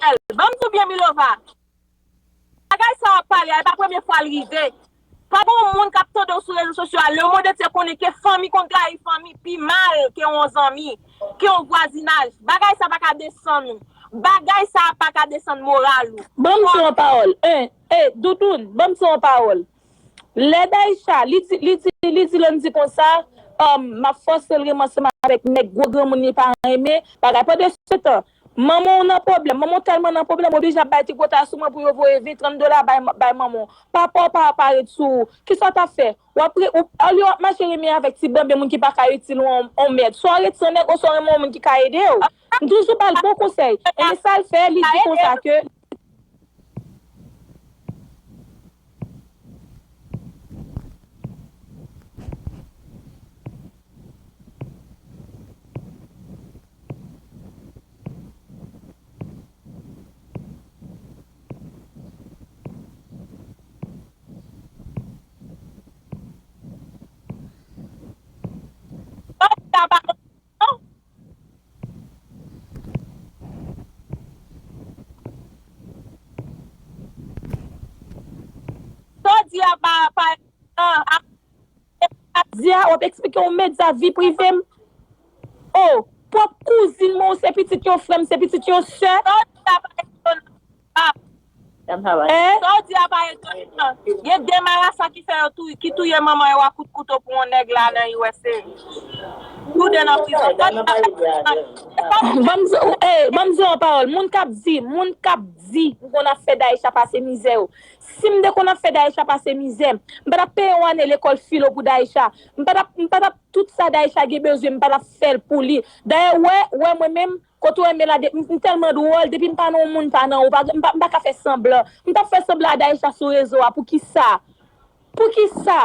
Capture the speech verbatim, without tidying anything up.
Michel. Ban m di w byen, Milova. Bagay sa w ap pale a, e pa premye fwa l rive. Pa gen yon moun k ap tande w sou rezo sosyo a. Lemonn antye konnen ke fanmi konn trayi fanmi pi mal ke yon zanmi, ke yon vwazinaj. Bagay sa pa ka desann ou. Bagay sa pa ka desann moral ou. Ban m di yon pawòl. En, e, Doudoun, ban m di yon pawòl. Lè Daïcha, li di, li di, li di Landy konsa, um, m ap fòse l renmen ansanm avèk nèg gwo granmoun li pa renmen, bagay. Pandansetan, manman w nan pwoblèm, manman w tèlman nan pwoblèm, oblije ap bay ti kwota sou mwen pou yo voye ven, trant dola bay, bay manman w. Papa w pa parèt sou ou. Kisa w t ap fè? W ap re, ou, olye w ap mache renmen avèk ti banben moun ki pa ka itil ou on, on mèd. Swa w ret san nèg, oswa w renmen yon moun ki ka ede w. M toujou ba l bon konsèy. Ebyen sa l fè, li di konsa ke Sa w di a pa, pa, a, a, di a, w ap eksplike yon medya vi prive m. O, pwòp kouzin mwen, ou se pitit yon frè m, se pitit yon sè. Sa w di a pa etona. A. Hein? Sa w di a pa etona. Gen de marasa ki fè yo tou, ki touye manman yo a kout kouto pou yon nèg la nan U S A. Toude nan prizon. Sa w di a pa etona. Ban m di, eh, ban m di yon pawòl. Moun k ap di, moun k ap di, m konn ap fè Daïcha pase mizè yo. Si m te konn ap fè Daïcha pase mizè, m pa t ap peye yon ane lekòl filo pou Daïcha. M pa t ap, m pa t ap, tout sa Daïcha gen bezwen, m pa t ap fè l pou li. Dayè, wè, wè mwen menm, kote w wè m la, de, m, m tèlman dwòl, depi m pa nan yon moun, m pa nan ou, pa, m pa, m pa ka fè sanblan. M t ap fè sanblan a Daïcha sou rezo a, poukisa? Poukisa?